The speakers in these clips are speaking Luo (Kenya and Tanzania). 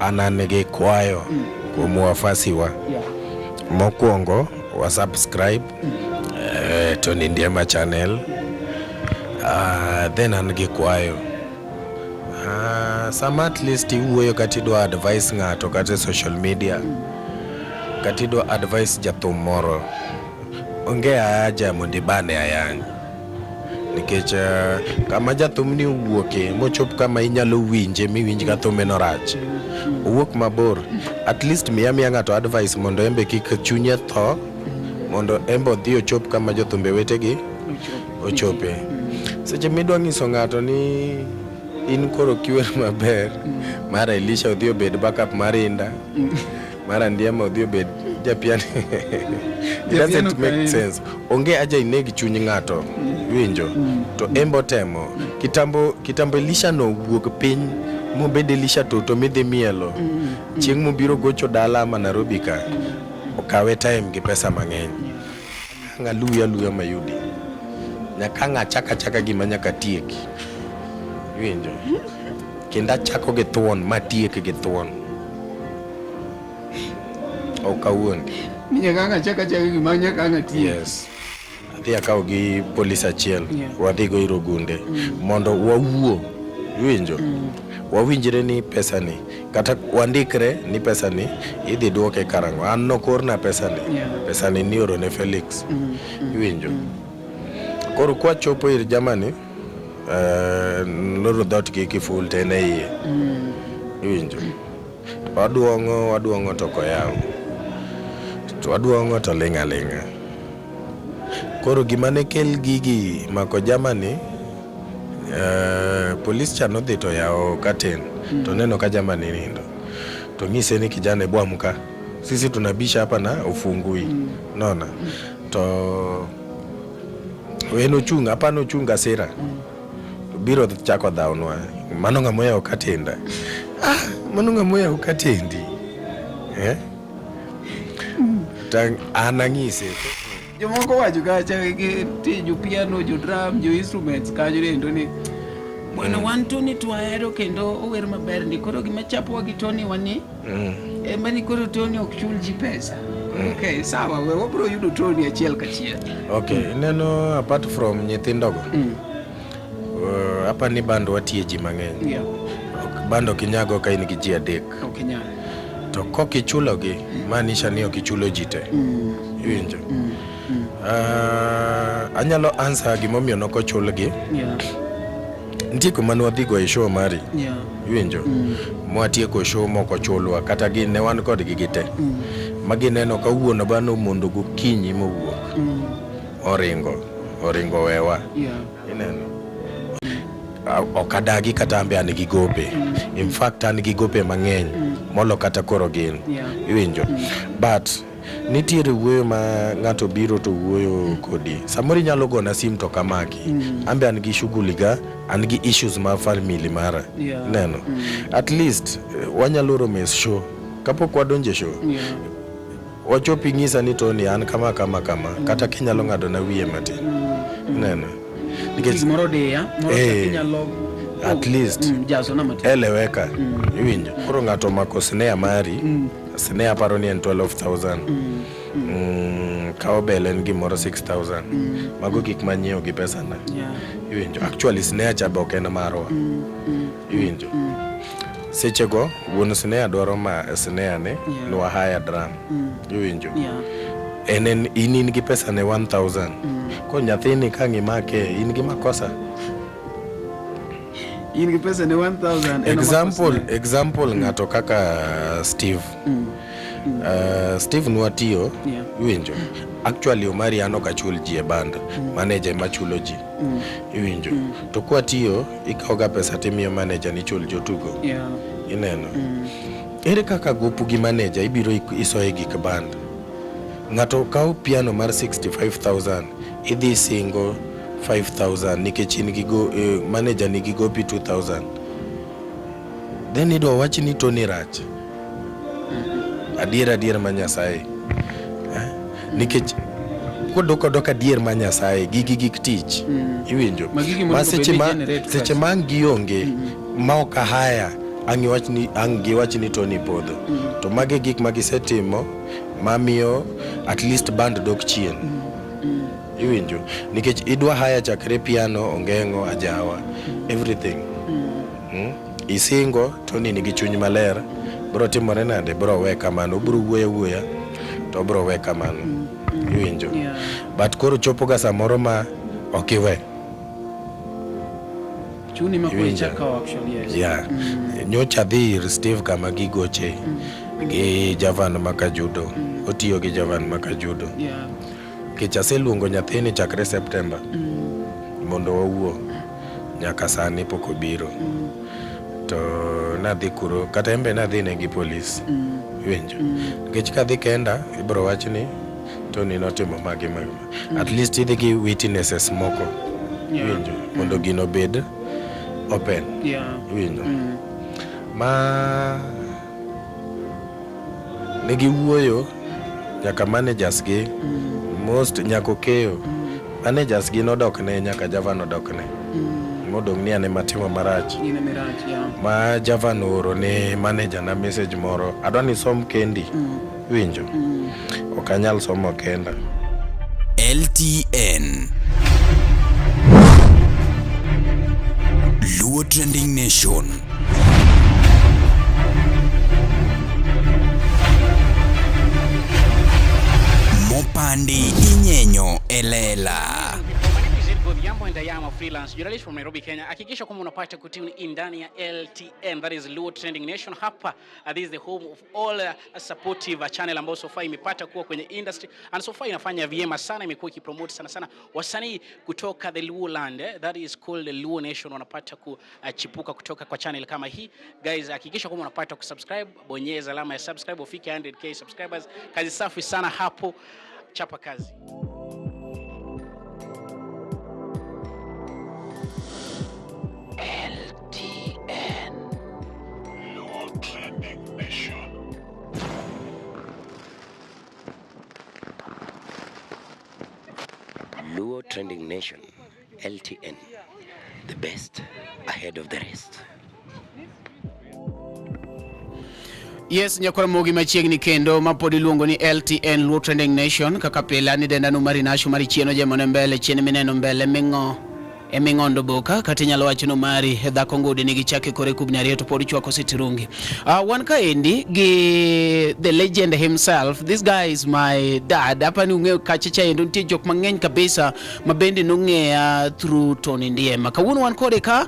An an gi kwayo kuom wafuasi wa. Mokwongo wa subscribe Tony Ndiema channel. Then an gi kwayo. Sama at least iwuoyo kata idwa advice ng'ato kata e social media kata idwa advice jathum moro, onge haja mondo ibane ayany. Nikech kama jathumni owuoke mochop kama inyalo winje miwinj ka thume no rach. Owuok mabor. At least miya miya ng'ato advice mondo embe kik chunye tho mondo embe odhi ochop kama jothumbe wetegi ochope. Seche midwa nyiso ng'ato ni in koro kiwer maber, mar Elisha odhi obed backup mar Inda, mar Andiema odhi obed japiano. It doesn't make sense. Onge haja ineg chuny ng'ato, iwinjo? To embe otemo. Kitambo, kitambo Elisha no wuog piny mobed Elisha Toto midhi mielo. Chieng' mobiro gocho dala ama Nairobi ka, okawe time gi pesa mang'eny. Ang' aluwi aluwa mayudi. Nyaka ang' achak achaka gima nyaka atieki. Iwinjo? Kendo achako gi thuon matiek gi thuon. Ok awuondi. Nyaka ang' achak achaka gima nyaka ang' atiek. Yes. Adhi akawo gi polis achiel. Wadhi go ir Ogunde. Mondo wawuo. Iwinjo? Wawinjre ni pesani kata wandikre ni pesani idhi duoke karang'o. An nokorna pesani. Pesani nioro ne Felix. Iwinjo? Koro kwachopo ir Germany, loro dhoot gi kiful to en e iye. Iwinjo? Waduong'o, waduong'o to ok oyaw. To waduong'o to ling' aling'a. Koro gima ne kel gigi mako Germany, polis cha nodhi to oyawo curtain to neno ka Germany nindo. To ng'ise ni kijana ebu amka. Sisi tunabisha hapa na ufungui. Naona? To en ochung', hapana ochung' hasira. Biro chako dhawnwa. Mano ng'ama oyawo katenda. Ah, mano ng'ama oyawo katendi. Eh? To an ang'ise. Jomoko wacho kacha ti jo piano, jo drum, jo instruments kanyo endo ni bwana wan Tony to wahero kendo ower maber ndi koro gima chapowa gi Tony wani ema ni koro Tony ok chul ji pesa. Okay, sawa we wabro yudo Tony achiel kachiel. Okay, ineno apart from nyithindogo. Apa ni band watiye ji mang'eny. Band ok inyago ka in gi ji adek. Ok inyal. To kok ichulogi, maanisha ni ok ichulo ji te. Iwinjo? Anyalo answer gimomiyo nok ochulgi. Nitie kuma ne wadhi go e show mari. Iwinjo? Mwatieko show mok ochulwa kata gin ne wan kodgi gite. Ma gineno ka wuon ba nomondo gokinyi mowuok. Oringo. Oringo wewa. Ineno? Ok adagi kata an be an gi gope. In fact an gi gope mang'eny molo kata koro gin. Iwinjo? But nitiere wuoyo ma ng'ato biro to wuoyo kodi. Samoro inyalo gona sim to ok amaki. An be an gi shughuli ga, an gi issues ma family mara. Ineno? At least wanyalo romo e show. Kapok wadonjo e show, wachop ing'isa ni Tony an kama kama kama. Kata kinyalo ng'ado na wiye matin. Ineno? Nikech gimoro diya, moro inyalo at least jaso na matin. Eleweka. Iwinjo? Koro ng'ato omako snare mari. Snare aparo ni en 12,000. Cowbell en gimoro 6,000. Mago gik manyiewo gi pesana. Iwinjo? Actually snare cha be ok en marwa. Iwinjo? Sechego wuon snare dwaro ma snare ne nwa hire drum. Iwinjo? En en in in gi pesa ne 1000. Ko nyathini ka ng'imake in gi makosa. In gi pesa ne 1000. Example, example ng'ato kaka Steve. Steve nwatiyo, iwinjo? Actually Omari an ok achul ji e band. Manager ema chulo ji. Iwinjo? To kwatiyo, ikawo ga pesa timiyo manager ni chul jotugo. Ineno? Ere kaka gopu gi manager ibiro isoye gik band? Ng'ato kawo piano mar 65,000, idhi singo 5,000 nikech in gi go, manager nigi gopi 2,000. Then idwa wach ni Tony rach. Adier adier ma Nyasaye. Nikech kodok odok adier ma Nyasaye, gigi gik tich. Iwinjo? Ma gigi Ma monego seche bed ni ma generate seche pesa. ma ang' gionge ma ok ahaya. Ang' iwach ni ang' giwach ni Tony podho. To magi e gik ma gisetimo mamiyo at least band dok chien. Iwinjo? Nikech idwa hire chakre piano, ongeng'o, ajawa, everything. Isingo Tony nigi chuny maler, bro timore nade? Bro we kamano, obro wuoyo awuoya to obro we kamano. Iwinjo? Yeah. But koro chopo ga samoro ma ok iwe. Chuni ma koro Iwinjo? ichak kawo action, yes. Yeah. Nyocha adhi ir Steve kama gigoche gi Javan Makajudo. Otiyo gi Javan Makajudo. Yeah. Nikech aseluongo nyathini chakre September mondo wawuo. Nyaka sani pok obiro. To nadhi kuro kata en be nadhi ne gi polis. Iwinjo? Nikech kadhi kenda ibro wach ni Tony notimo magi magi. At least idhi gi witnesses moko. Yeah. Iwinjo? Mondo gino obed open. Yeah. Iwinjo? Ma ne giwuoyo nyaka managers gi most nyaka Okeyo managers gi nodokne nyaka Javan odokne modong' ni an ema atimo marach In ema irach, yeah. ma Javan ooro ne manager na message moro adwa ni isom kendi iwinjo ok anyal somo kenda LTN Luo Trending Nation. Mopandi inyenyo elela. My name is Edgar Odhiambo and I am a freelance journalist from Nairobi, Kenya. Hakikisha kwamba unapata kutune in ndani ya LTN, that is Luo Trending Nation. Hapa this is the home of all supportive channel ambayo so far imepata kuwa kwenye industry and so far inafanya vyema sana, imekuwa ikipromote sana sana wasanii kutoka the Luo land, that is called the Luo Nation, wanapata kuchipuka kutoka kwa channel kama hii. Guys, hakikisha kwamba unapata kusubscribe, bonyeza alama ya subscribe ufike 100K subscribers. Kazi safi sana hapo, chapa kazi. Luo Trending Nation. Luo Trending Nation, LTN, the best ahead of the rest. Yes, nyakora mogi machiegni kendo ma pod iluongo ni LTN Luo Trending Nation kaka pile an idenda nu mari nashu mari chien ojemone mbele chien mineno mbele ming'o eming'ondo boka kata inyalo wacho no mari dhako ngudi nigi chake kore kubni ariyo to pod chwako sitirungi. Wan kaendi gi the legend himself. This guy is my dad. Hapa ni ung'eyo kacha chaendo nitie jok mang'eny kabisa ma bende nong'eya through Tony Ndiema. Kawuono wan kode ka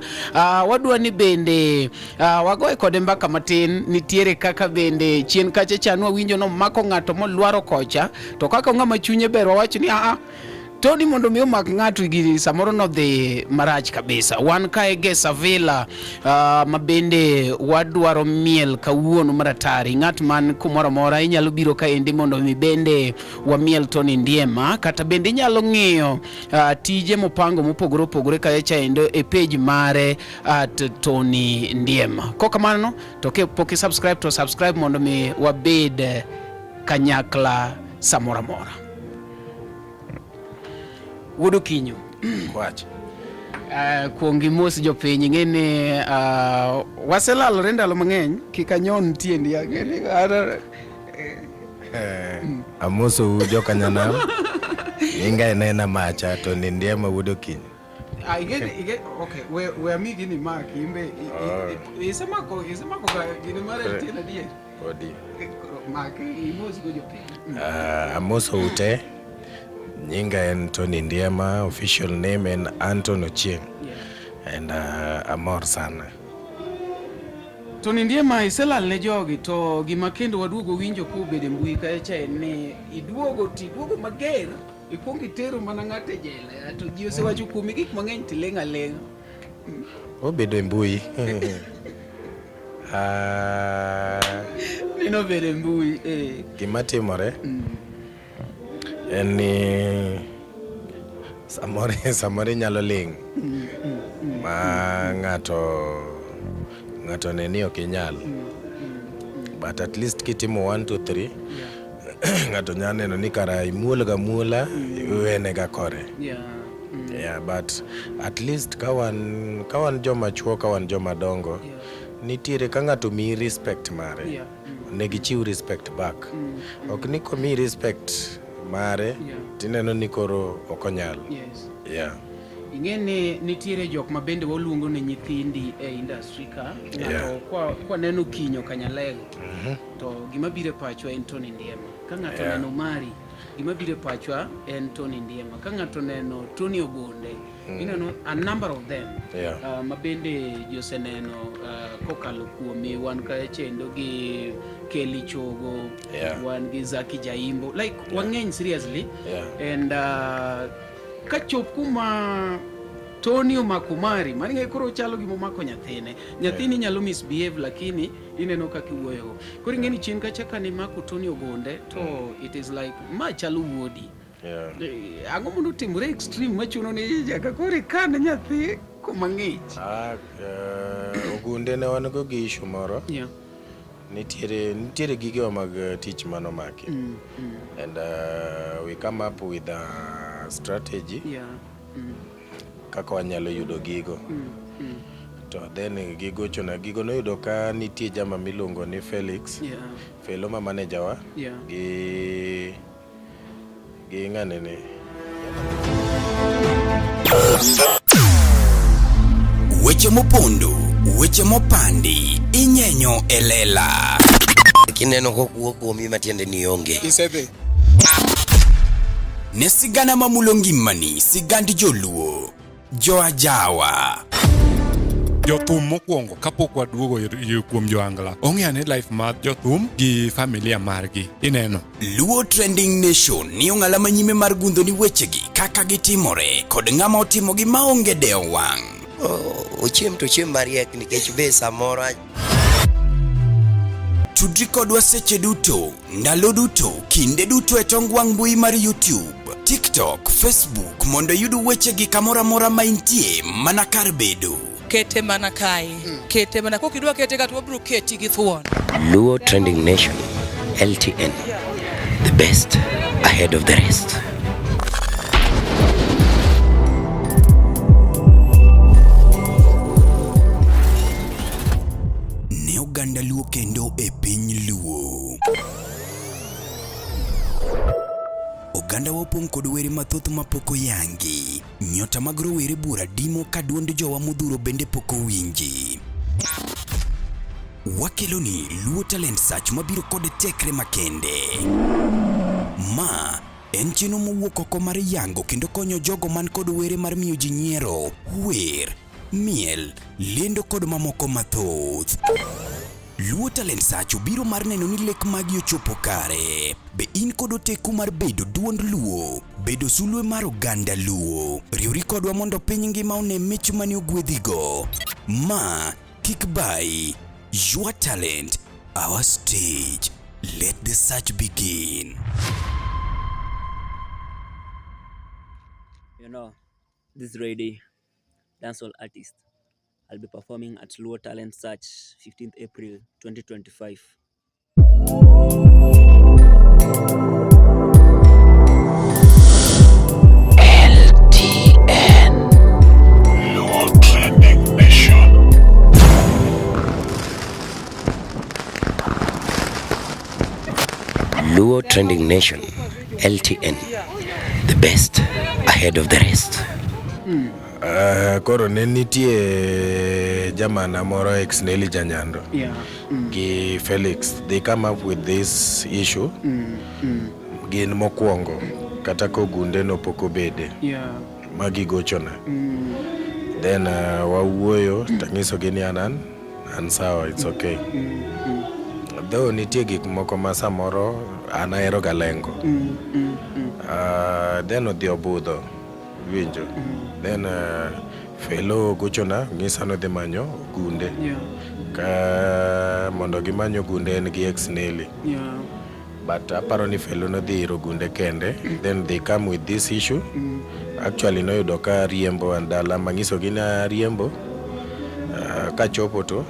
wadwa ni bende wagoye kode mbaka matin. Nitiere kaka bende chien kacha cha nwawinjo nomako ng'ato molwaro kocha, to kaka ng'ama chunye ber wawacho ni aa Tony mondo mi omak ng'ato gi samoro nodhi marach kabisa. Wan kae Gesa Villa ma bende wadwaro miel kawuono maratari. Ng'at man kumoro amora inyalo biro kaendi mondo mi bende wamiel Tony Ndiema, kata bende inyalo ng'iyo tije mopango mopogore opogore kacha endo e page mare at Tony Ndiema. Kokamano to kapok i subscribe to subscribe mondo mi wabed kanyakla samoro amora. Wuod Okinyo. Wach. Kuong imos jopiny, ing'e ni waselalore ndalo mang'eny, kik anyon tiendi. Amosou jokanyanam. Nyinga en Ena Macha to ni Ndiema wuod Okinyo. Okay, we ami gini mak imbe isemako isemako ga gini mar LTN adier. Podi. Mak imos go jopiny. Amosou te. Nyinga en Tony Ndiema, official name en Anton Ochieng. And amor sana. Tony Ndiema, iselal ne jogi to gima kendo waduogo winjo kobedo e mbui kacha en ni iduogo tiduogo mager, ikuongo itero mana ng'ato e jela to ji osewacho kuomi gik mang'eny tiling' aling'a. Obedo e mbui. Nino bedo e mbui. Gima timore en ni samoro samoro inyalo ling' ma ng'ato ne ni ok inyal, but at least kitimo 1 2 3 ng'ato nyalo neno ni kara imuol ga muola iwene ga kore. Yeah, but at least ka wan joma chuo, ka wan joma dongo. Nitiere ka ng'ato miyi respect mare. Yeah. Onego ichiw respect back. Ok ni komiyi respect mare tineno ni koro ok onyal. Yes. Yeah. Ing'e ni nitiere jok ma bende waluongo ni nyithindi e industry ka. Ng'ato kwa kwaneno Kinyo Kanyalego to gima biro e pachwa en Tony Ndiema. Ka ng'ato oneno Mari, gima biro e pachwa en Tony Ndiema. Ka ng'ato oneno Tony Ogonde, ineno a number of them ma bende ji oseneno kokalo kuomi. Wan kachendo gi Kelly Chogo, wan gi Zaki Jaimbo, like wang'eny seriously. And kachop kuma Tony omako Mari, mani ng'e koro chalo gima omako nyathine. Nyathini nyalo misbehave lakini ineno kaka iwuoyogo. Koro ing'e ni chien kacha kane imako Tony Ogonde to it is like ma chalo wuodi. Ang'o mondo otimore extreme machuno ni nyaka koro ikan nyathi kuma ng'ich? Ah, Ogunde ne wan go gi issue moro. Nitiere nitiere gigewa mag tich manomaki. And we come up with a strategy kaka wanyalo yudo gigo. To then gigochona gigo noyudo ka nitie jama miluongo ni Felix. Felo ma manager wa gi ng'ane ni. Weche mopondo, weche mopandi, inyenyo e lela. Kineno kokuo kuomi matiende ni onge. Isedhi. Ne sigana mamulo ngimani, sigand joluo, joajawa. Jothum mokwongo kapok waduogo kuom joangla ong'e ane life mar jothum gi familia margi ineno. Luo Trending Nation ni ong'ala manyime mar gundho ni wechegi kaka gitimore kod ng'ama otimogi maonge dewo wang'. Ochiem to ochiem mariek nikech be samoro Tudri kodwa seche duto, ndalo duto, kinde duto e tong wang' mbui mar YouTube, TikTok, Facebook mondo iyud wechegi kamoro amora ma intie mana kar bedo. Kete mana kae. Kete mana kokidwa kete ka to wabiro keti gi thuon. Luo Trending Nation, LTN, the best ahead of the rest. Ne oganda Luo kendo e piny Luo. Oganda wa opong' kod were mathoth mapok oyangi. Nyota mag rowere buora dimo ka duond jowa modhuro bende pok owinji. Wakeloni Luo Talent Search mabiro kod tekre makende. Ma en chenro mowuok oko mar yango kendo konyo jogo man kod were mar miyo ji nyiero, wer, miel, lendo kod mamoko mathoth. Luo Talent Search obiro mar neno ni lek magi ochopo kare. Be in kod oteku mar bedo duond Luo, bedo sulwe mar oganda Luo? Riwri kodwa mondo piny ngima one mich mane ogwedhigo. Ma kik bayi. Your talent, our stage. Let the search begin. You know, this lady, dancehall artist, I'll be performing at Luo Talent Search 15th April 2025. LTN. Luo Trending Nation. Luo Trending Nation, LTN, the best ahead of the rest. Koro ne nitie jamana moro ex Nelly Janyando gi Felix. They come up with this issue. Gin mokwongo kata kogunde no pok obede magigochona. Then wawuoyo tanyisogi ni an an sawa, it's okay. Though nitie gik moko ma samoro an ahero ga lengo. Then odhi obudho winjo. Then Felo gochona ng'isa ni odhi manyo ogunde. Ka mondo gimany ogunde en gi ex Nelly. But aparo ni Felo nodhi ir ogunde kende. Then they come with this issue. Actually noyudo ka riembo an dala manyisogi ni ariembo. Kachopo to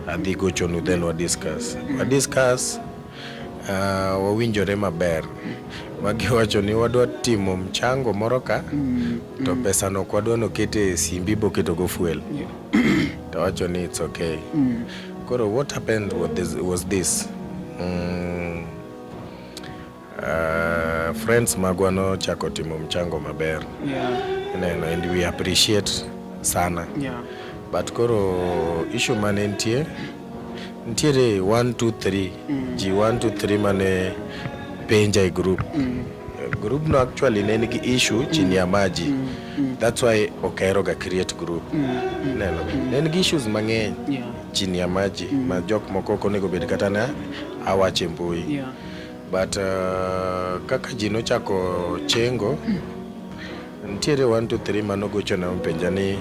adhi gochonu then wa discuss. Wa discuss. Wawinjore maber ma giwacho ni wadwa timo mchango moro ka to pesa no ok wadwa nokete e simbi boketogo fuel to wacho ni it's okay. Koro what happened was this friends magwa nochako timo mchango maber. Ineno, and we appreciate sana. But koro issue mane nitie nitiere 1 2 3 ji 1 2 3 mane penja e group. Group no actually ne nigi issue chini ya maji. That's why ok ahero ga create group. Neno, ne nigi issues mang'eny chini ya maji ma jok moko ok onego bed kata na awacho e mbui. But kaka ji nochako chengo, nitiere 1 2 3 manogochona openja ni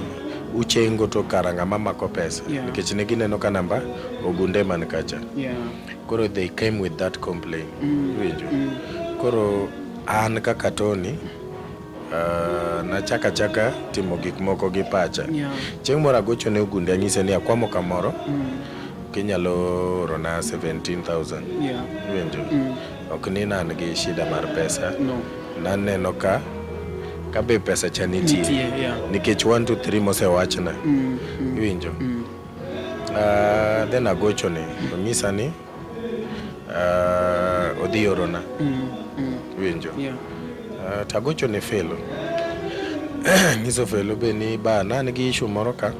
uchengo to kara ng'ama mako pesa nikech ne gineno ka namba ogunde man kacha. Koro they came with that complaint. Iwinjo? Koro an kaka Tony nachako achaka timo gik moko gi pacha. Chieng' moro agocho ne Ogunde anyise ni akwamo kamoro kinyalo orona 17,000. Iwinjo? Ok ni ne an gi shida mar pesa. No. Naneno ka be pesa cha nitie. Nitie, yeah. Nikech 1 2 3 mosewachna. Iwinjo? Then agochone onyisa ni odhi orona. Iwinjo? Yeah. To agochone Felo. Nyiso Felo be ni ba ne an gi issue moro ka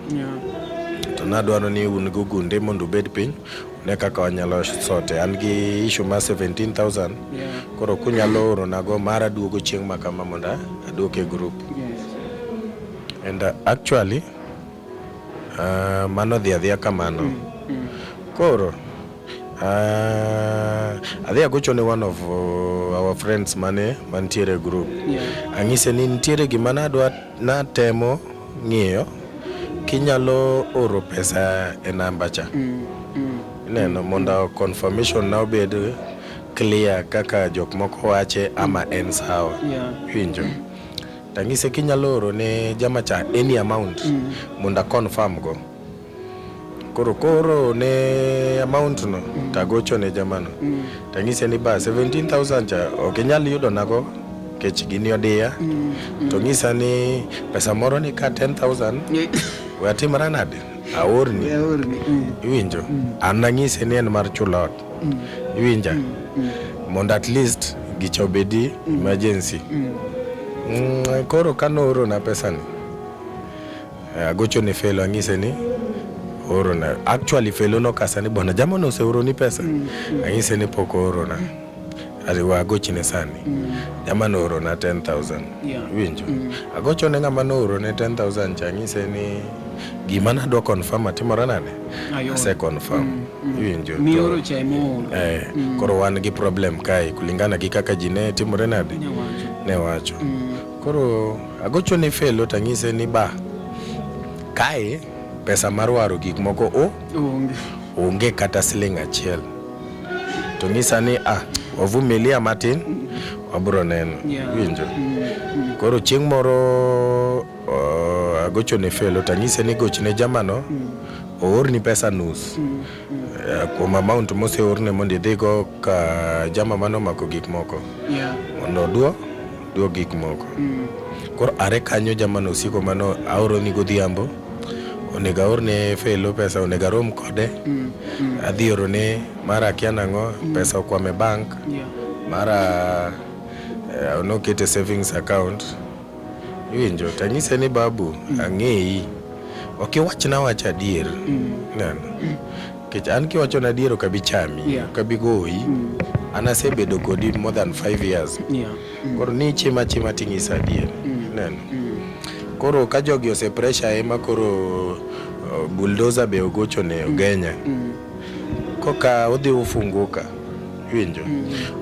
to nadwaro ni un gi Ogunde mondo ubed piny une kaka wanyalo sote. An gi issue mar 17,000 koro kunyalo oronago mara duogo chieng' ma kama mondo aduok e group. And actually mano dhi adhiya kamano. Koro adhi agochone one of our friends mane mantiere e group. Ang'ise ni nitiere gima nadwa natemo ng'iyo kinyalo oro pesa e namba cha. Ineno mondo confirmation na obed clear kaka jok moko wache ama en sawa. Iwinjo? Tang'ise kinyalo oro ne jama cha any amount mondo a confirm go. Koro ne amount no tagocho ne jamano. Tang'ise ni ba 17,000 cha ok inyal yudo nago kech gini odiya. To ng'isa ni pesa moro ni ka 10,000 we atimra nade? Aorni. Iwinjo? An nang'ise ni en mar chulo ot. Iwinja? Mondo at least gicha obedi emergency. Koro kanoorona pesa ni agocho ne Felo ang'ise ni oorona. Actually Felo nokasa ni bwana jamano oseoroni pesa. Ang'ise ni pok oorona. Ati we agochne sani. Jamano oorona 10,000. Iwinjo? Agocho ne ng'ama noorone 10,000 cha ang'ise ni gima nadwa confirm atimora nade? Ayoro. Ase confirm. Iwinjo? To- Mioro cha emooro. Koro wan gi problem kae kulingana gi kaka ji ne timore nade? Ne wacho. Ne wacho. Koro agocho ne Felo tang'ise ni ba kae pesa mar waro gik moko o Onge. onge kata siling achiel. To ng'isa ni ah wavumilia matin wabro neno. Iwinjo? Koro chieng' moro agocho ne Felo tang'ise ni gochne jamano oorni pesa nus kuom amount moseorne mondo idhigo ka jama manomako gik moko mondo oduo duo gik moko. Koro are kanyo jamano osiko mano aoroni godhiambo onego aorne Felo pesa onego arom kode adhi orone mara akia nang'o pesa okwamo e bank mara nokete savings account. Iwinjo? Tang'ise ni babu ang'eyi ok iwachna wach adier. Neno? Nikech an kiwachona adier ok abi chami ok abi goyi. An asebedo kodi more than 5 years. Koro ni chima chima ting'isa adier. Neno? Koro ka jogi ose pressure ema koro bulldozer be ogochone Ogenya. Koka odhi ufunguka. Iwinjo?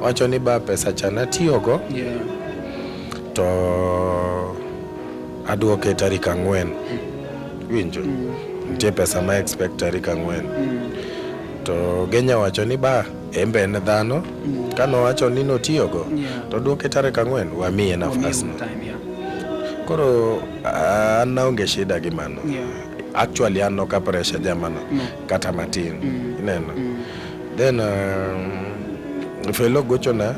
Owacho ni ba pesa cha natiyogo to aduoke tarik 4. Iwinjo? Nitie pesa ma expect tarik 4. To Ogenya wacho ni ba en be en dhano kanowacho ni notiyogo to duoke tarik 4 wamiye nafas no. Koro an naonge shida gi mano. Actually an noka pressure jamano kata matin. Ineno? Then Felo gochona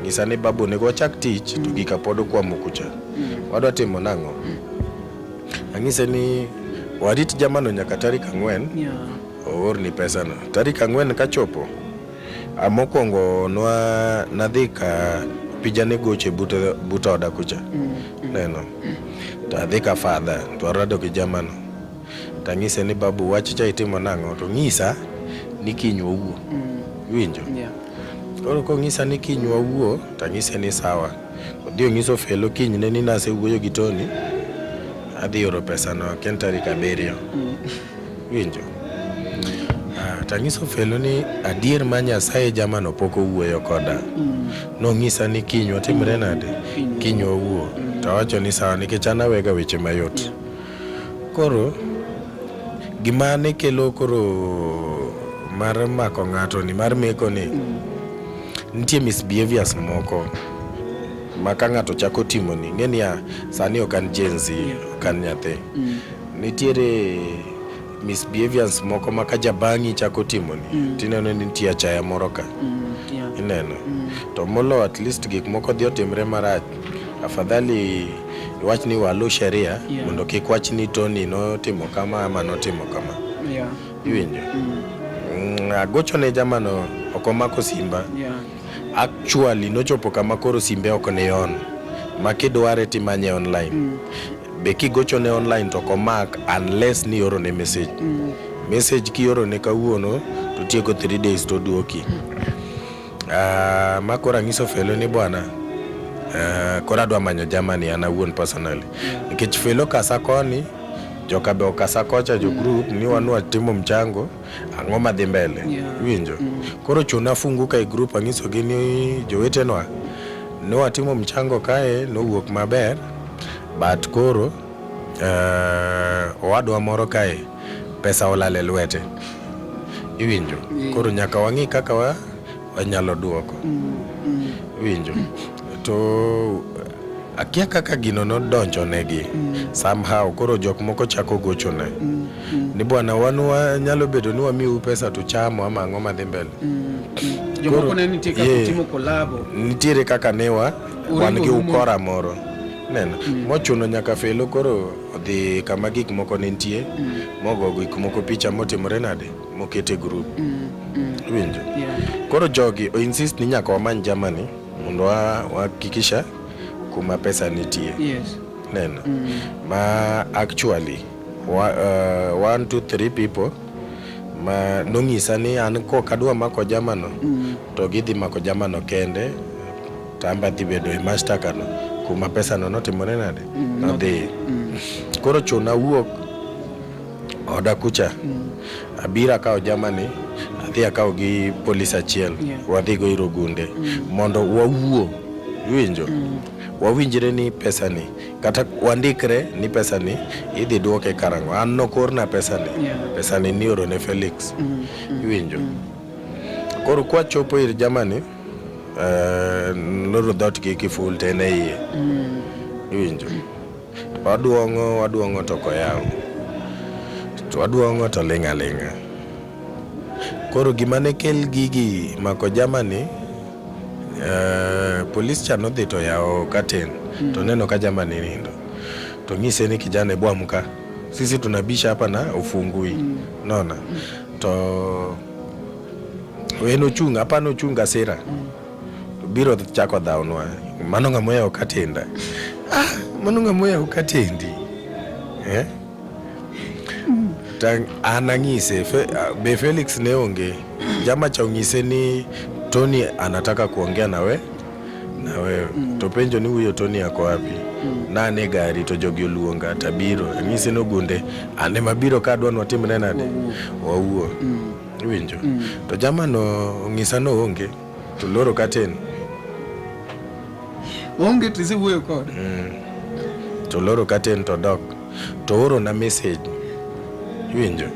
ng'isa ni babu onego wachak tich to gika pod okwamo kucha. Wadwa timo nang'o? Ang'ise ni warit jamano nyaka tarik 4 oorni pesano. Tarik 4 kachopo, mokwongo nwa nadhi ka pija ne goche but, but oda kucha. Neno. To adhi ka father to warado gi jamano. Tang'ise ni babu wach cha itimo nang'o? To ng'isa ni kiny wawuo. Iwinjo? Koro kong'isa ni kiny wawuo, tang'ise ni sawa. Odhi ong'iso Felo kinyne ni nasewuoyo gi Tony, adhi oro pesano akia ni tarik 7. Iwinjo? Ah, tang'iso Felo ni adier ma Nyasaye jamano pok owuoyo koda. Nong'isa ni kiny watimre nade? Kiny wawuo. Tawacho ni sawa nikech an awega weche mayot. Koro gima ne kelo koro mar mako ng'ato ni mar meko ni nitie misbehaviors moko ma ka ng'ato chako timo ni ng'e niya sani ok an Gen Z ok an nyathi nitiere misbehaviors moko ma ka jabang'i chako timo ni tineno ni nitie achaya moro ka ineno to molo at least gik moko dhi otimre marach afadhali iwach ni walu sheria mondo kik wach ni Tony notimo kama ama notimo kama iwinjo agocho ne jamano ok omako simba actually nochopo kama koro simbe ok ni on ma kidware timanye online be kigochone online to ok omak unless ni iorone message message kiorone kawuono to tieko 3 days to oduoki ma koro ang'iso Felo ni bwana koro adwa manyo jamani an awuon personally nikech Felo kasa koni joka be okasa kocha jo group ni wan watimo mchango ang'o madhi mbele iwinjo koro chuna funguka e group ang'isogi ni jowetenwa ne watimo mchango kae nowuok maber but koro owadwa moro kae pesa olal e lwete iwinjo koro nyaka wang'i kaka wanyalo duoko iwinjo to akia kaka gino nodonjo negi somehow koro jok moko chako gochone ni bwana wan wanyalo bedo ni wamiu pesa to chamo ama ang'o madhi mbele Jomoko ne nitie kaka timo collabo. Nitiere kaka ne wa wan gi ukora moro neno mochuno nyaka Felo koro odhi kama gik moko ne nitie mogo gik moko picha motimore nade mokete group iwinjo koro jogi o insist ni nyaka wamany Germany mondo wahakikisha kuma pesa nitie neno ma actually 1 2 3 people ma nong'isa ni an kok adwa mako jamano to gidhi mako jamano kende to an be adhi bedo e mashtaka no kuma pesa no notimore nade nodhi koro chuna wuok oda kucha abiro akawo jamani adhi akawo gi polis achiel wadhi go ir Ogunde mondo wawuo iwinjo wawinjre ni pesa ni kata wandikre ni pesa ni idhi duoke karang'o an nokorna pesa ni pesa ni nioro ne Felix iwinjo koro kwachopo ir jamani loro dhoot gi kiful to en e iye iwinjo waduong'o waduong'o to ok oyaw to waduong'o to ling' aling'a koro gima ne kel gigi mako jamani polis cha nodhi to oyawo curtain to neno ka jamani nindo to ng'ise ni kijana ebu amka sisi tunabisha hapa na ufungui nona to en ochung' hapana ochung' asira biro chako dhawnwa mano ng'ama oyawo katenda ah mano ng'ama oyawo katendi eh? Ta an ang'ise be Felix ne onge jama cha ong'ise ni Tony anataka kuongea nawe na wewe to penjo ni huyo Tony ako wapi nane gari to jogi oluonga tabiro ang'ise ni Ogunde an ema biro ka adwa ni watimre nade wawuo iwinjo to jamano ong'isa ni oonge to loro curtain Onge to isewuoyo kode. To loro curtain to dok to oro na message iwinjo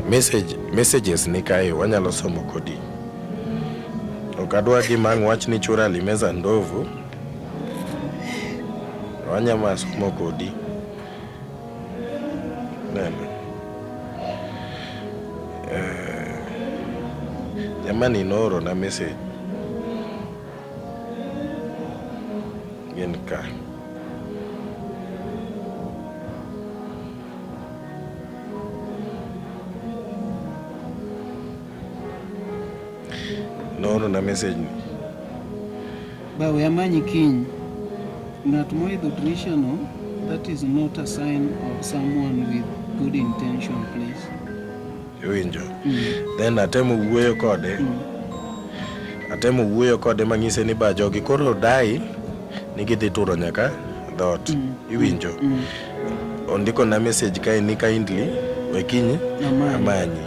message messages ni kae wanyalo somo kodi ok adwa gima ang' wach ni chura alimeza ndovu wanyama somo kodi neno jamani nooro na message. Gin ka. Noorona message ni. Ba we amanyi kiny. Ng'at moidho dirisha no, that is not a sign of someone with good intention, please. Iwinjo? Then atemo wuoyo kode. Atemo wuoyo kode mang'ise ni ba jogi koro dai ni gidhi turo nyaka dhoot. Iwinjo? Ondiko na message kae ni kindly we kiny Amanyi. amanyi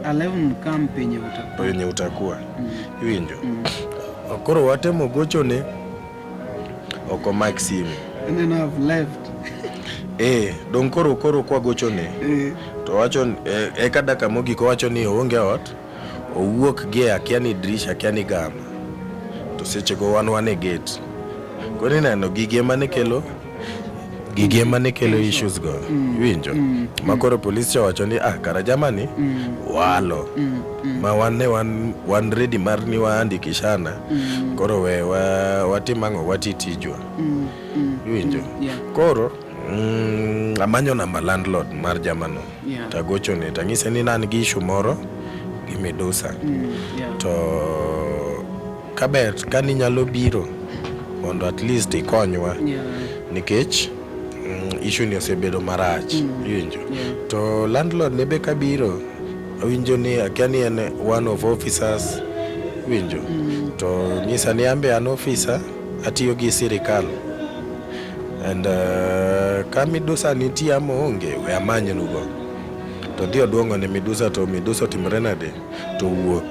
11 come penye utakuwa. penye utakuwa. Iwinjo? Koro watemo gochone ok omak simu. And then I've left. Eh, dong koro koro kwa gochone Eh. to wacho eh, eka dakika mogik owacho ni oonge ot owuok gi akia ni dirisha akia ni gama to sechego wan wan e gate koro ineno gigi ema ne kelo gigi ema ne kelo issues go iwinjo ma koro polis cha owacho ni ah kara jamani walo ma wan ne wan, wan ready mar ni waandikishana koro we wa, watim ang'o wati tijwa iwinjo Yeah. koro amanyo namba landlord mar jamano Yeah. tagochone tang'ise ni an gi issue moro gi midusa Yeah. to kaber kaninyalo biro mondo at least ikonywa Yeah. nikech issue ni osebedo marach iwinjo Yeah. to landlord ne be kabiro awinjo ni akia ni en one of officers iwinjo to nyisa ni an be an officer atiyo gi sirikal and ka midusa nitie ama oonge we amanynugo to dhi oduong'o ne midusa to midusa otimore nade to wuok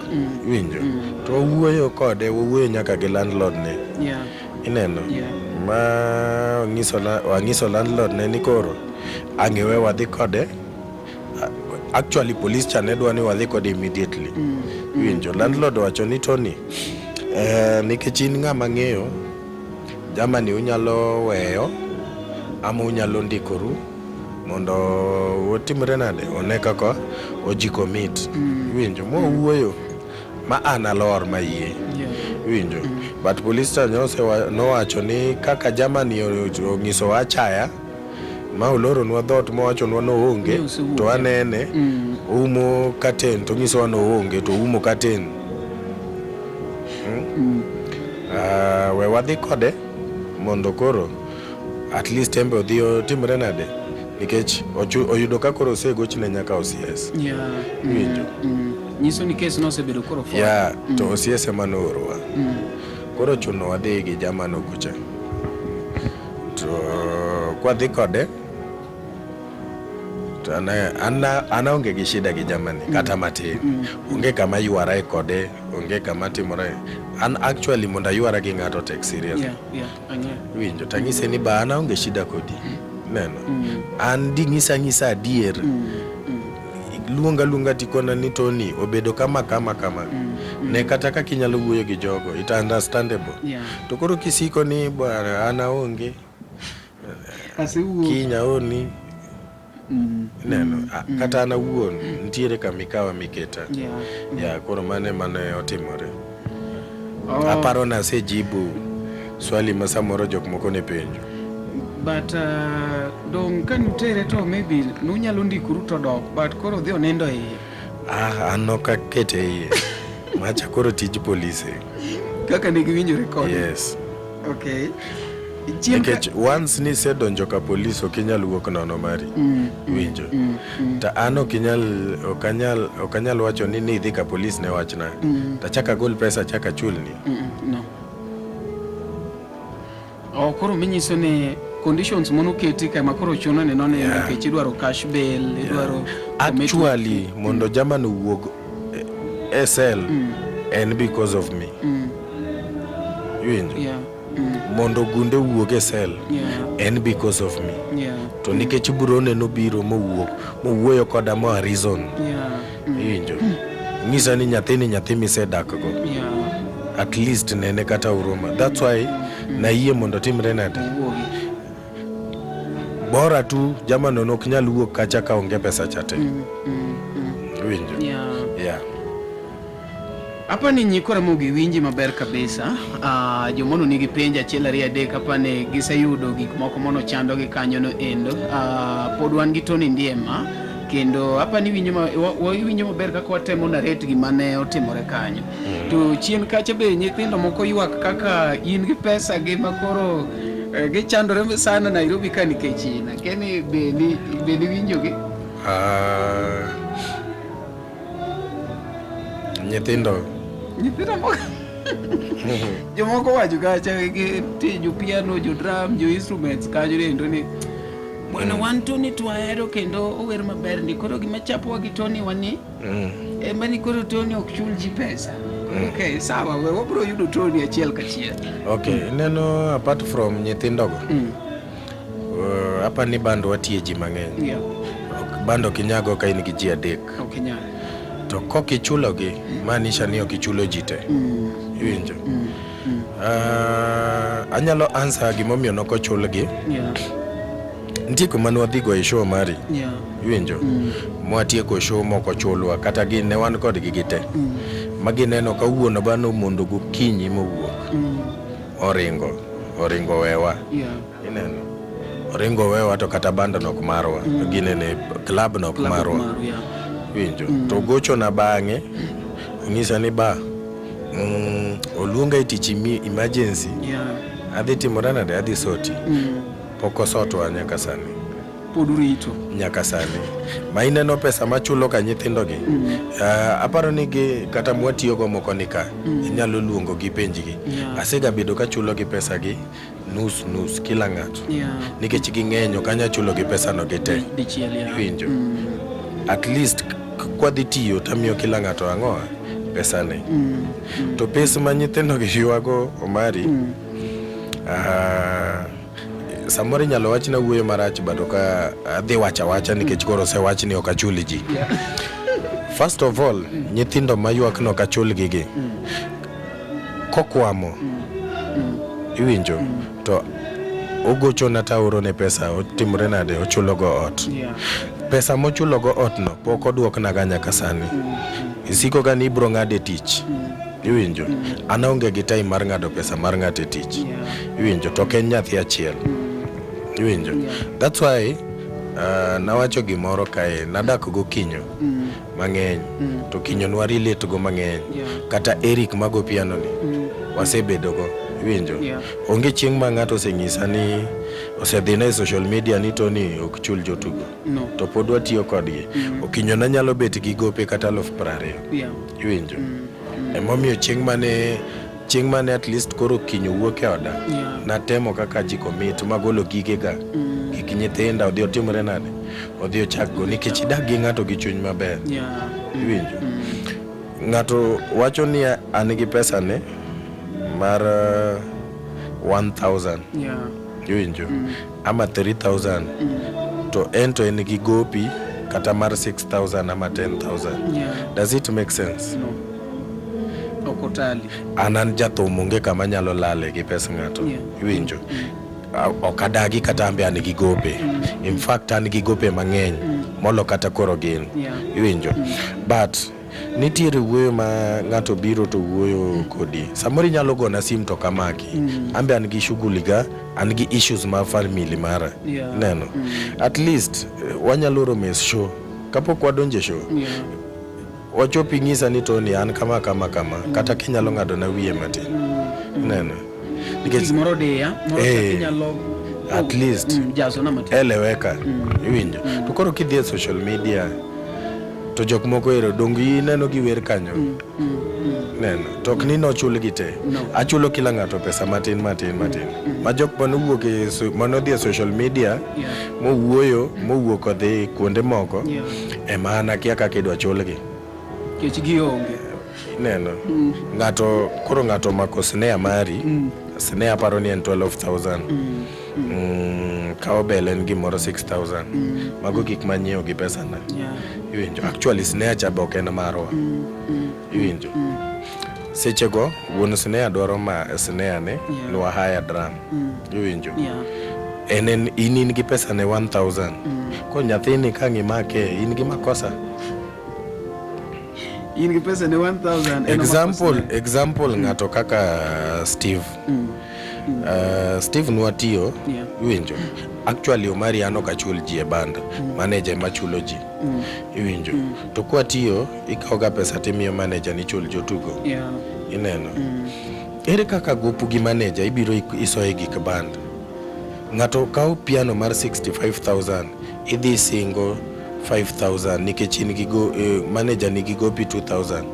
iwinjo to wawuoyo kode wawuoyo nyaka gi landlord ne Yeah. ineno Yeah. ma ong'iso la- wang'iso landlord ne ni koro ang' iwe wadhi kode actually police cha ne dwa ni wadhi kode immediately iwinjo landlord owacho ni Tony eh, nikech in ng'ama ng'eyo jamani unyalo weyo ama unyalo ndikoru mondo otimre nade one kaka oji commit iwinjo mowuoyo ma an alor mayie Yeah. iwinjo but police cha nowacho ni kaka jamani ong'isowa achaya ma oloronwa dhoot mowachonwa noonge Ni osewuok. to anene oumo curtain to ong'isowa noonge to oumo curtain Ah, we wadhi kode mondo koro at least embe odhi otimre nade nikech oyudo ka koro osegochne nyaka OCS Yeah. Iwinjo? Nyiso ni kes nosebedo koro forward. ya to OCS ema noorowa koro chuno wadhi gi jamano kucha to kwadhi kode to an an aonge gi shida gi jamani kata matin onge kama ywara kode onge kama timore an actually mondo aywara gi ng'ato tek serious Yeah, yeah, ang'eyo. winjo tang'ise ni ba an aonge shida kodi neno an ding'isa ng'isa adier luonga luonga tikona ni Tony obedo kama kama kama ne kata kaka inyalo wuoyo gi jogo it understandable Yeah. to koro kisiko ni bwana an aonge Asewuok. kiny aoni neno kata an awuon nitiere kama ikawa miketa Yeah. ya koro mano ema ne otimore Oh. aparo ni asejibu swali ma samoro jok moko ne penjo But dong ka nutere to maybe nunyalo ndikoru to dok but koro odhi onindo iye. ah an ok akete iye macha koro tij polise Kaka ne giwinjore kode. yes Okay. Chieng' ka- nikech once nisedonjo ka polis ok inyal wuok nono mari winjo to an ok inyal ok anyal ok anyal wacho ni nidhi ka polis ne wachna tachak agol pesa achak achulni No. Oh, koro minyiso ni conditions monoketi ka ema koro chuno ni nonindo Yeah. nikech idwaro cash bail, idwaro commitment. actually mondo jaman owuog e cell en because of me iwinjo Yeah. mondo gunde owuog e cell Yeah. en because of me Yeah. to nikech brone nobiro mowuok mowuoyo koda moa reason Yeah. iwinjo ng'isa ni nyathini nyathi misedakgo Yeah. at least nene kata huruma that's why nayie mondo timre nade Owuogi. bora tu jamano nok nyal wuok kacha ka onge pesa cha te iwinjo Yeah. yeah. Apa ni nyikwa Ramogi winji maber kabisa. Jomono nigi penj achiel ariyo adek apa ni giseyudo gik moko mono chandogi kanyo no endo. Pod wan gi Tony Ndiema kendo apa ni winjo ma, wa, iwinjo maber kaka watemo narrate gima ne otimore kanyo. To chien kacha be nyithindo moko ywak kaka in gi pesa gi makoro gichandore sana Nairobi ka nikech in. Akia ni be ni winjo gi? Nyithindo Nyithindo moko jomoko wacho kacha gi ti jo piano, jo drum, jo instruments kanyo endo ni bwana wan Tony to wahero kendo ower maber ndi koro gima chapowa gi Tony wani ema ni koro Tony ok chul ji pesa. Okay, sawa, we wabro yudo Tony achiel kachiel. Okay, ineno apart from nyithindogo apa ni band watiye ji mang'eny. Band ok inyago ka in gi ji adek. Ok inyal. To kok ichulogi, maanisha ni ok ichulo ji te. Iwinjo? Anyalo answer gimomiyo nok ochulgi. Nitie kuma ne wadhi go e show mari. Iwinjo? Mwatieko show mok ochulwa kata gin ne wan kodgi gite. Ma gineno ka wuon ba nomondo gokinyi mowuok. Oringo. Oringo wewa. Ineno? Oringo wewa to kata band no ok marwa. Ginene club no ok Club ok marwa. maru, yeah. Iwinjo? To gochona bang'e onyisa ni ba oluonga e tich emergency. Adhi timora nade? Adhi soti. Pok osotwa nyaka sani. Pod urito. Nyaka sani. Ma ineno pesa machulo ka nyithindo gi. Aparo ni gi kata mwatiyogo moko ni ka. Inyalo luongo gi penjgi. Asega bedo kachulo gi pesa gi nus nus kila ng'ato. Nikech ging'eny ok anyal chulo gi pesa no gi te. Dichiel, yeah. Iwinjo? At least kwadhi tiyo tamiyo kila ng'ato ang'o pesane. To pes ma nyithindo gi ywago Omari, samoro inyalo wachna wuoyo marach but ok adhi wacho awacha nikech koro osewach ni ok achul ji. First of all, nyithindo maywak ni ok achulgi gi, kokwamo, iwinjo, to ogochona taorone pesa, otimore nade, ochulogo ot. Pesa mochulogo ot no pok oduoknaga nyaka sani. Isiko ga ni ibro ng'ade tich. Iwinjo? An aonge gi time mar ng'ado pesa mar ng'ato e tich. Iwinjo? To ok en nyathi achiel. Iwinjo? That's why nawacho gimoro kae, nadak go Kinyo mang'eny. To Kinyo nwa relate go mang'eny. Kata Eric mago piano ni, wasebedo go. Iwinjo? Yeah. Onge chieng' ma ng'ato oseng'isa ni osedhina e social media ni Tony ok chul jotugo. No. To pod watiyo kodgi. Okinyo na nyalo bet gi gope kata 20,000. Iwinjo? Emomiyo chieng' mane at least koro Kinyo wuok e oda, natemo kaka ji commit magolo gigega, gik nyithinda odhi otimre nade, odhi ochak go nikech idak gi ng'ato gi chuny maber. Iwinjo? Ng'ato wacho ni an gi pesa ne mar 1000. Iwinjo? Ama 3000. To en gi gopi kata mar 6000 ama 10,000. Does it make sense? No. Ok otali. An jathum onge kama anyalo lale gi pes ng'ato. Iwinjo? Ok adagi kata an be an gi gope. In fact an gi gope mang'eny molo kata koro gin. Iwinjo? But nitiere wuoyo ma ng'ato biro to wuoyo kodi. Samoro inyalo gona sim to ok amaki. An be an gi shughuli ga, an gi issues mar family mara. Neno? At least wanyalo romo e show. Kapok wadonjo e show, wachopo ing'isa ni Tony an kama kama kama kata kinyalo ng'ado na wiye matin. Neno? Nikech gimoro diya, moro inyalo at least jaso na matin. Eleweka. Iwinjo? To koro kidhi e social media to jok moko ero dong ineno gi wer kanyo. Neno? To ok ni nochulgi te. No. Achulo kila ng'ato pesa matin matin matin. Ma jok manowuok e manodhi e social media mowuoyo mowuok odhi kuonde moko ema an akia kaka idwa chulgi. Kech gionge. Neno? Ng'ato koro ng'ato omako snare mari, snare aparo ni en 12,000. Cowbell en gimoro 6000. Mago gik manyiewo gi pesana. Iwinjo? Actually snare cha be ok en marwa. Iwinjo? Sechego wuon snare dwaro ma snare ne nwa hire drum. Iwinjo? Yeah. En in gi pesa ne 1000. Ko nyathini ka ng'imake in gi makosa. In gi pesa ne 1000 en oma Example, kosne. example ng'ato kaka Steve. Steve nwatiyo iwinjo. Actually Omari an ok achul ji e band, manager ema chulo ji. Iwinjo. To kwatiyo ikawo ga pesa timiyo manager ni chul jotugo. Ineno. Ere kaka gopu gi manager ibiro isoye gik band? Ng'ato kawo piano mar 65,000 idhi singo 5,000 nikech in gi go, manager nigi gopi 2,000.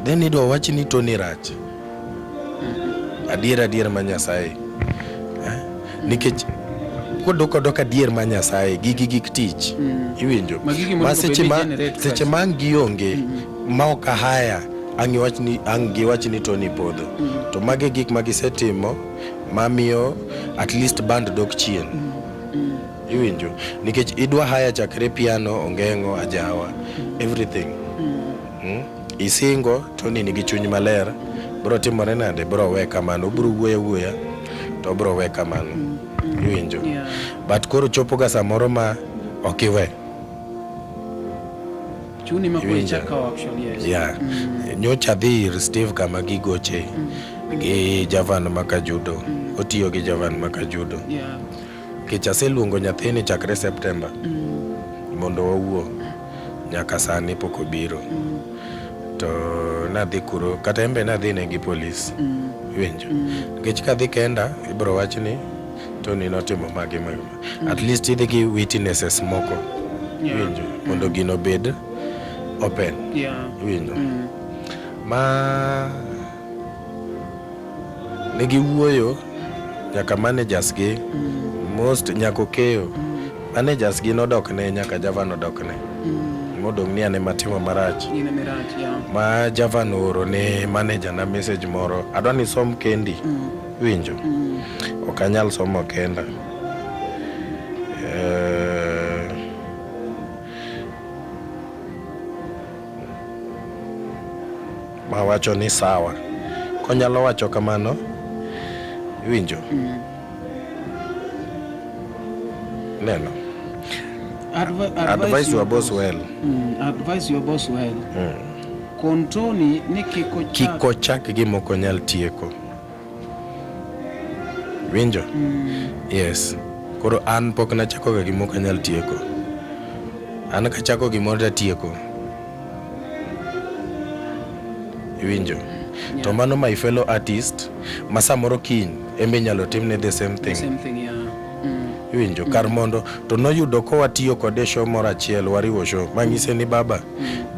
Then idwa wach ni Tony rach. Adier adier ma Nyasaye. Eh? Nikech kodok odok adier ma Nyasaye gigi gik tich. Iwinjo? Ma gigi Ma monego seche bed ni ma generate seche pesa. ma ang' gionge ma ok ahaya ang' iwach ni ang' giwach ni Tony podho. To magi e gik ma gisetimo mamiyo at least band dok chien. Iwinjo? Nikech idwa haya chakre piano, ongeng'o, ajawa, everything. Isingo Tony nigi chuny maler, bro timore nade? Bro we kamano, obro wuoyo wuoya to obro we kamano. Iwinjo? But koro chopo ga samoro ma ok iwe. Chuni ma koro Iwinjo? ichak kawo action, yes. Yeah. Nyocha adhi ir Steve kama gigoche gi Javan Makajudo. Otiyo gi Javan Makajudo. Nikech aseluongo nyathini chakre September mondo wawuo. Nyaka sani pok obiro. To nadhi kuro kata en be nadhi ne gi polis. Iwinjo? Nikech kadhi kenda ibro wach ni Tony notimo magi magi. At least idhi gi witnesses moko. Iwinjo? Mondo gino obed open. Iwinjo? Ma ne giwuoyo nyaka managers gi most nyaka Okeyo managers gi nodok ne nyaka Javan odok ne modong' ni an ema atimo marach In ema irach, yeah. ma Javan ooro ne manager na message moro adwa ni isom kendi winjo ok anyal somo kenda Mawacho ni sawa. Konyalo wacho kamano, iwinjo? Neno. Advise your boss well. Advise your boss well. Kon Tony ni kik ochak. Kik ochak gima ok onyal tieko. Winjo? Yes. Koro an pok nachako ga gima ok anyal tieko. An kachako gimoro tatieko. Iwinjo? To mano my fellow artist ma samoro kiny embe inyalo timne the same The thing. same thing, yeah. Iwinjo? Kar mondo to noyudo kowatiyo kode e show moro achiel wariwo show mang'ise ni baba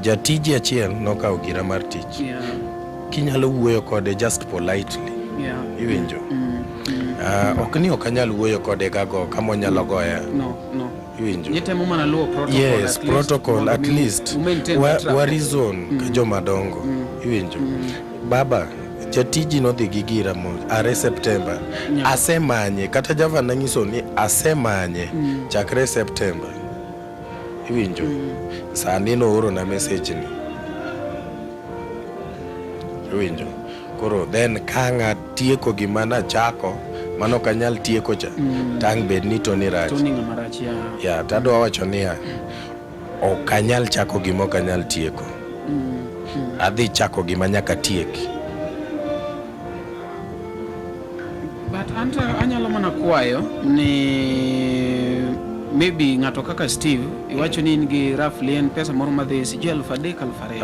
jatiji achiel nokawo gira mar tich. Kinyalo wuoyo kode just politely. Iwinjo? Ok ni ok anyal wuoyo kode gago kama onyalo goya. No, no. Iwinjo? Nitemo mana luwo protocol. Yes, at least, protocol mondo at mi least. u maintain Wa, that wa rapport. reason ka joma dongo. Iwinjo? Baba, jatiji nodhi gi gira mo are September. Asemanye kata Java nanyiso ni asemanye chakre September. Iwinjo? Sani nooro na message ni. Iwinjo? Koro then ka ng'a tieko gima nachako mano ok anyal tieko cha tang' bed ni Tony rach. Tony ng'ama rach, yeah. Ya, tadwa wacho niya, ok anyal chako gima ok anyal tieko. Adhi chako gima nyaka tieki. But anto anyalo mana kwayo ni maybe ng'ato kaka Steve iwacho ni in gi roughly en pesa moro madhi sijui 3000 2000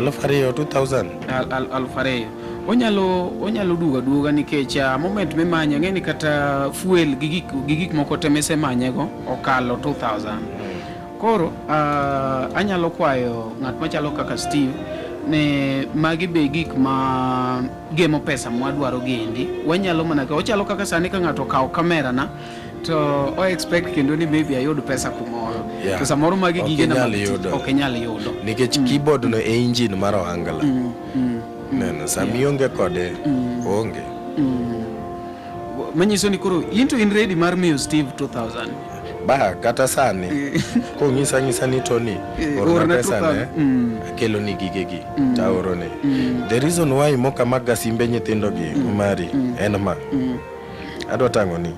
2000, 2000. 2000 onyalo duogo aduoga nikech moment mimanye ng'e ni kata fuel gi gik moko te misemanyego okalo 2000. Koro anyalo kwayo ng'at machalo kaka Steve ne magi be gik ma gemo pesa mwadwaro gendi. Wanyalo mana ka ochalo kaka sani ka ng'ato okawo kamera na to o expect kendo ni maybe ayud pesa kumoro. To samoro magi Ok gige na inyal mag tich yudo. ok inyal yudo. Nikech keyboard no e engine mar ohangla. Neno, sama ionge kode, oonge. Manyiso ni koro in to in ready mar miyo Steve 2000. Ba, kata sani, kong'isa ng'isa ni Tony, orna orna pesa ne, 2000. akelo ni gigegi, taorone. The reason why moka maga simbe nyithindo gi, Omari, en ma. Adwa tang'o ni.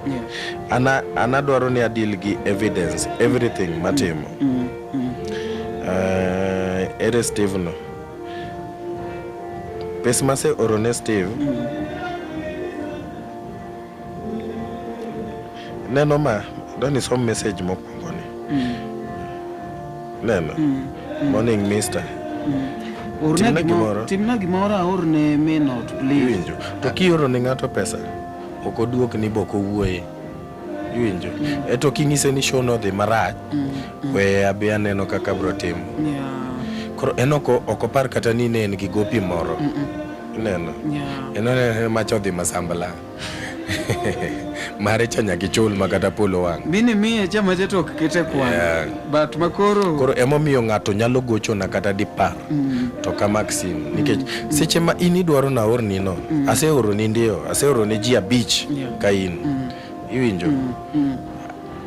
An adwaro ni adil gi evidence, everything matimo. Ere Steve no? Pes mase oro ne Steve. Neno ma, doni som message mokwongo ni. Neno. Morning mister. Orna Timna gimoro, gimoro. timna gimoro aorne min ot please. Iwinjo. To kioro ne ng'ato pesa, ok oduokni bok owuoye. Iwinjo. Eto king'ise ni show no odhi marach, we abi aneno kaka abro timo. Yeah. Koro en ok ok opar kata ni ne en gi gopi moro. Ineno? Yeah. En oneno macha odhi masambla. Mare cha nyaka ichul ma kata polo wang'. Mini miye cha macha to ok kete kwan. Yeah. But makoro Koro emomiyo ng'ato nyalo gochona kata dipar to kamak simu nikech seche ma in idwaro naorni no aseoroni ndio aseoro ne ji abich Yeah. ka in iwinjo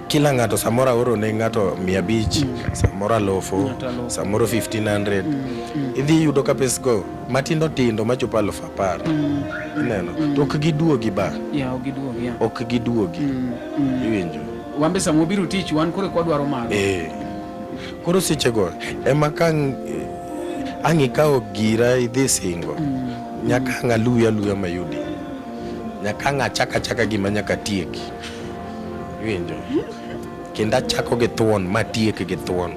kila ng'ato samoro aoro ne ng'ato 500 samoro alufu Ng'ato alufu. samoro 1500 idhi yudo ka pesgo matindo tindo machopo 10,000 ineno to ok giduogi ba yeah, ok giduogi. Yeah. ok giduogi iwinjo Wan be sama wabiro tich wan koro eka wadwaro mago. Eh. Koro sechego ema ka ang' ikawo gira idhi singo nyaka ang' aluwi aluwa mayudi nyaka ang' achak achaka gima nyaka tieki iwinjo kendo achako gi thuon matiek gi thuon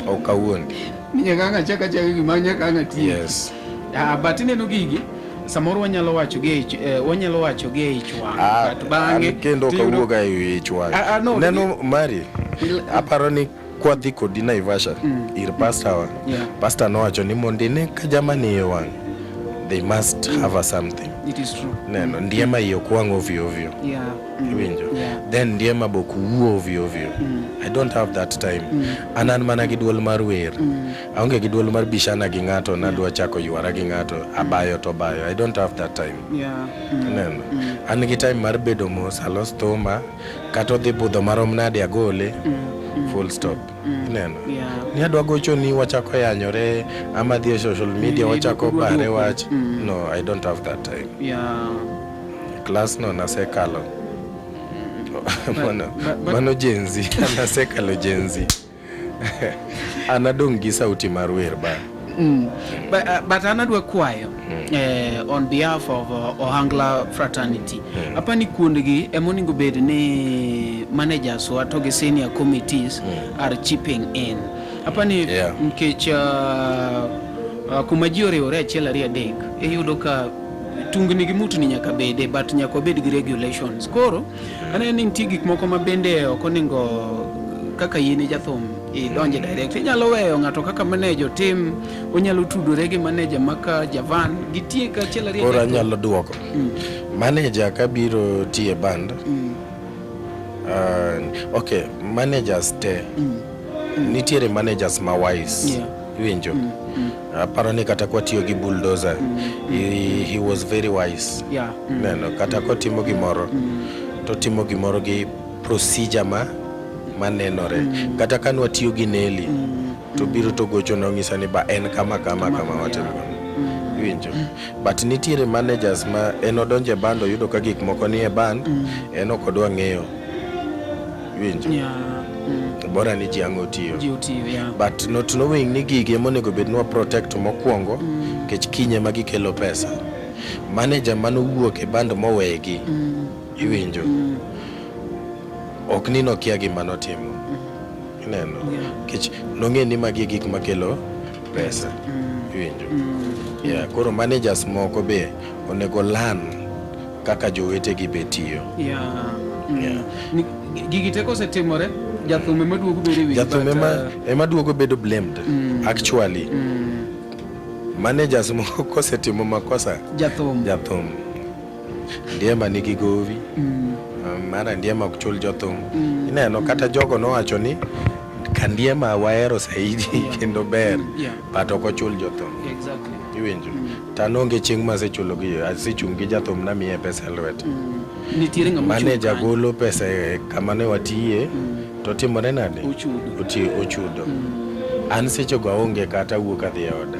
ok awuondi Ni nyaka ang' achak achaka gima nyaka ang' atiek. yes Ah, but ineno gigi samoro wanyalo wacho gi e ich, wanyalo wacho gi e ich wang' Ah, but bang'e an kendo ok tiyudo- awuog e ich wang' Ah, ah, no, neno mari aparo ni kwadhi kodi Naivasha ir pastor wa Yeah. pastor nowacho ni mondo ine ka jamani iye wang' they must have a something It is true. neno ndiema iye ok wang' ovyo ovyo Yeah. Iwinjo Yeah. then ndiema be ok wuo ovyo ovyo I don't have that time an an mana gi duol mar wer aonge gi duol mar bishana gi ng'ato nadwa chako ywara gi ng'ato abayo to bayo I don't have that time Yeah. Neno. An gi time mar bedo mos, alos thuma, kata odhi budho marom nade agole, full stop. Ineno. Yeah. Ni adwa gocho ni wachako yanyore, ama dhi e social media wachako idwa bare duoko. wach. No, I don't have that time. Yeah. Class no nasekalo. Mano, but- mano Gen Z, nasekalo Gen Z. An adong' gi sauti mar wer ba. But an adwa kwayo on behalf of Ohangla fraternity apani kuondgi ema onego bed ni managers wa to gi senior committees are chipping in apani nikech kuma ji oriwore achiel ariyo adek iyudo ka tungni gi mutni nyaka bede but nyaka wabed gi regulations koro aneno ni nitie gik moko ma bende ok onego kaka in jathum idonje direct inyalo weyo ng'ato kaka manager otim onyalo tudore gi manager maka Javan gitiek achiel ariyo Koro adek. anyalo duoko. Manager kabiro tiye band, okay, managers te nitiere managers ma wise iwinjo aparo ni kata kwatiyo gi bulldozer he was very wise neno kata kotimo gimoro to timo gimoro gi procedure ma manenore kata ka nwatiyo gi Nelly to biro to gocho nong'isa ni ba en kama kama kama watimo iwinjo but nitiere managers ma en odonjo e band oyudo ka gik moko nie band en ok odwa ng'eyo iwinjo bora ni ji ang' otiyo Ji otiyo, yeah. but not knowing ni gigi ema onego bed ni wa protect mokwongo nikech kiny ema gikelo pesa manager manowuok e band mowegi iwinjo ok ni nokia gima notimo ineno nikech nong'e ni magi e gik makelo pesa iwinjo yeah, koro managers moko be onego learn kaka jowetegi be tiyo Yeah. Gigi te kosetimore jathum ema duogo bedo e wi jathum ema, ema duogo bedo blamed actually managers moko kosetimo makosa jathum jathum ndiema nigi gowi mara ndiema ok chul jothum ineno kata jogo nowacho ni kandiema wahero saidi kendo ber but ok ochul jothum Exactly. iwinjo to an onge chieng' masechulo gi asechung' gi jathum namiye pesa e lwete Nitiere ng'ama ochung' maneja kanyo. golo pesa e kama ne watiye to timore nade Ochudo. Ochudo an sechego aonge kata awuok adhi e oda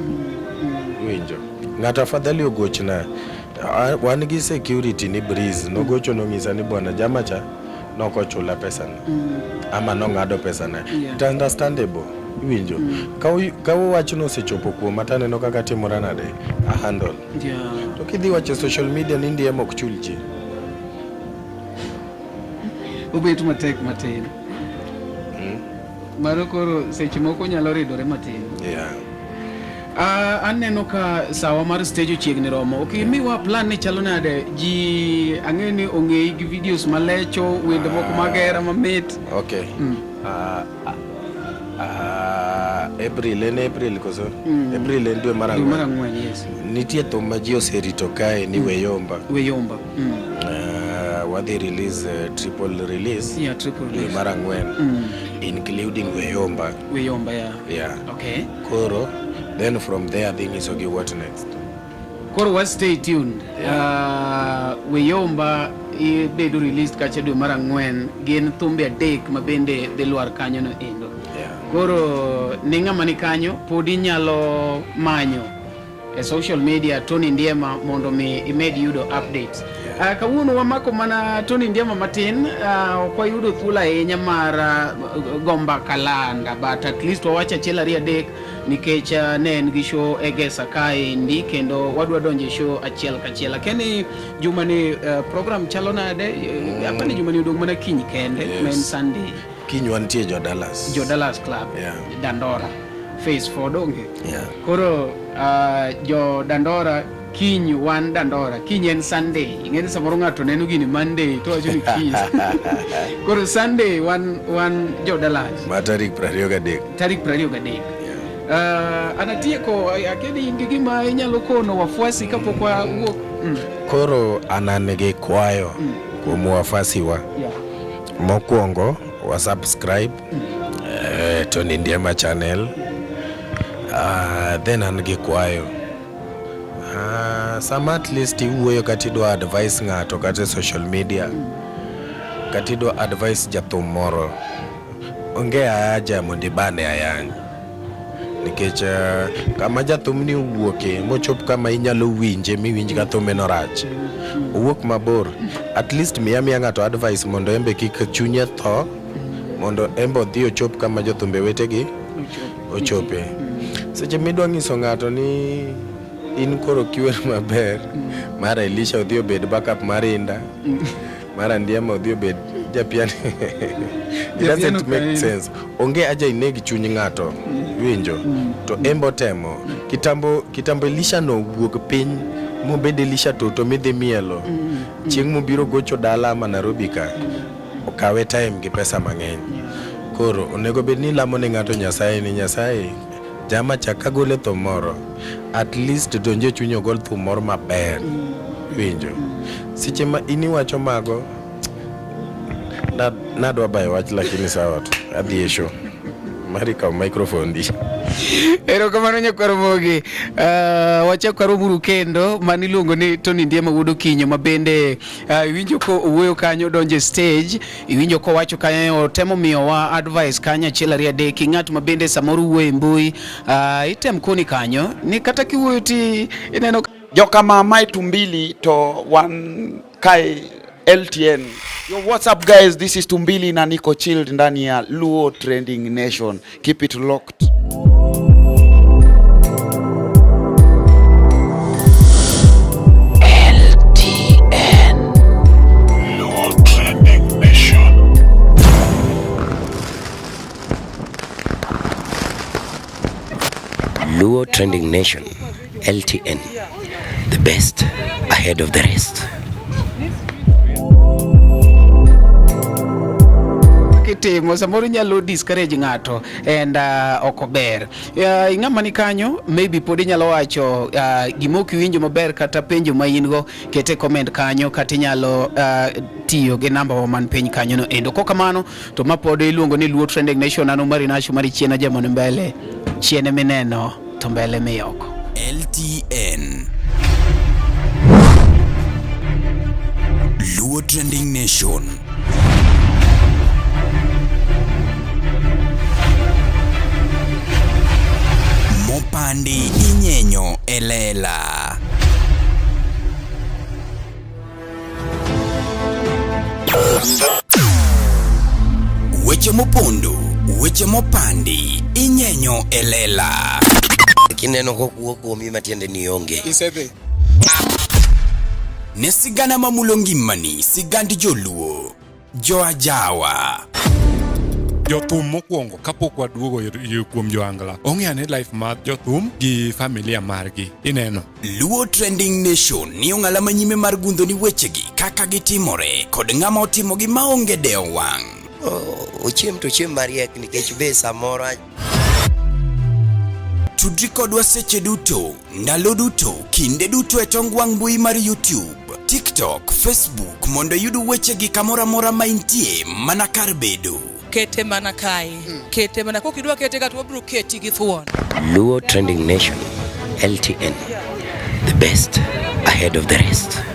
iwinjo ng'ato afadhali ogochna wan gi security ni breeze nogocho nong'isa ni bwana jama cha nokochula pesana ama nong'ado pesana Yeah. It understandable. Iwinjo? Ka wachno osechopo kuoma to aneno kaka atimora nade? A handle. To kidhi wacho e social media ni Ndiema ok chul ji. Obet matek matin. Mano koro seche moko nyalo ridore matin. Aneno ka sawa mar stage ochiegni romo. Ok imiwa plan ni chalo nade? Ji ang'eyo ni ong'eyi gi videos malecho, wende moko mag hera mamit. Okay. April en April koso? April en dwe mar Dwe mar ang'wen. ang'wen, yes. Nitie thum ma ji oserito kae ni Weyomba. Weyomba. Wadhi release triple release. Yeah, triple Dwe release. mar ang'wen. Including Weyomba. Weyomba, yeah. Yeah. Okay. Koro, then from there adhi nyisogi what next. Koro wa stay tuned. Weyomba ibedo released kacha dwe mar ang'wen gin thumbe adek ma bende dhi lwar kanyo no endo. Koro ni ng'ama ni kanyo pod inyalo manyo e social media Tony Ndiema mondo mi imed yudo updates. Kawuono wamako mana Tony Ndiema matin, ok wayudo thuolo ahinya mar gomba kalanda, but at least wawacho achiel ariyo adek nikech ne en gi show e Gesa kaendi kendo wadwa donjo e show achiel kachiel. Akia ni juma ni program chalo nade? Apa ni juma ni odong' mana kiny kende, ma en Sunday. Kiny wantie jo Dallas. Jo Dallas Club, Dandora. Phase 4 donge? Koro jo Dandora kiny wan Dandora, kiny en Sunday. Ing'e ni samoro ng'ato neno gini Monday to wacho ni kiny. Koro Sunday wan jo Dallas. Ma tarik 23. Tarik 23. Anatieko, akia ni in gi gima inyalo kono wafuasi kapok wawuok. Koro an an gi kwayo kuom wafuasi wa. Mokwongo wa subscribe Tony Ndiema channel. Then an gi kwayo. Sama at least iwuoyo kata idwa advice ng'ato kata e social media kata idwa advice jathum moro, onge haja mondo ibane ayany. Nikech kama jathum ni owuoke mochop kama inyalo winje miwinj ka thumbe no rach. Owuok mabor. At least miya miya ng'ato advice mondo embe kik chunye tho, mondo embe odhi ochop kama jothumbe wetegi ochope. Seche midwa nyiso ng'ato ni in koro kiwer maber, mar Elisha odhi obed backup mar Inda, mar Andiema odhi obed japiano. It doesn't make sense. Onge aja ineg chuny ng'ato, winjo. To embe otemo. Kitambo Elisha no wuok piny mobed Elisha toto midhi mielo. Chieng' mobiro gocho dala ama Nairobi ka, okawe time gi pesa mang'eny. Koro onego bed ni ilamo ne ng'ato Nyasaye ni Nyasaye jama cha kagole thum moro, at least donje e chunyi ogol thum moro maber. Winjo. Seche ma in iwacho mago, nadwa bayo wach lakini sawa tu. Adhi e show. Mari kaw microphone di. Erokamano nyakwar Ramogi. Wachak waromuru kendo mano iluongo ni Tony Ndiema wuod Okinyo ma bende iwinjo ko owuoyo kanyo donjo e stage, iwinjo kowacho kanyo otemo miyowa advice kanyo achiel ariyo adek. Ng'at ma bende samoro wuoyo e mbui, item koni kanyo ni kata kiwuoyo ti ineno Joka mama e Tumbili to wan kae LTN. Yo, what's up guys? This is Tumbili na niko chilled ndani ya Luo Trending Nation. Keep it locked. LTN. Luo Trending Nation. Luo Trending Nation, LTN, the best ahead of the rest. Kitimo samoro inyalo discourage ng'ato and ok ober. Ing'ama ni kanyo maybe pod inyalo wacho gima ok iwinjo maber kata penjo ma in go, kete comment kanyo kata inyalo tiyo gi namba wa man piny kanyo no endo. Kok kamano to ma pod iluongo ni Luo Trending Nation, an Omari Nashu mari chien ajamoni mbele, chien mineno to mbele miyoko. LTN Luo Trending Nation. Mopandi inyenyo e lela. Weche mopondo Weche mopandi inyenyo e lela. Kineno kokuo kuomi matiende ni onge. Isedhi. Ne sigana mamulo ngimani, sigand joluo, joajawa. Jothum mokwongo kapok waduogo kuom joangla ong'e ane life mar jothum gi familia margi ineno. Luo Trending Nation ni ong'ala manyime mar gundho ni wechegi kaka gitimore kod ng'ama otimogi maonge dewo wang'. Ochiem to ochiem mariek nikech be samoro Tudri kodwa seche duto, ndalo duto, kinde duto e tong wang' mbui mar YouTube, TikTok, Facebook mondo iyud wechegi kamoro amora ma intie mana kar bedo. Kete mana kae. Kete mana kokidwa kete ka to wabiro keti gi thuon. Luo Trending Nation, LTN, the best ahead of the rest.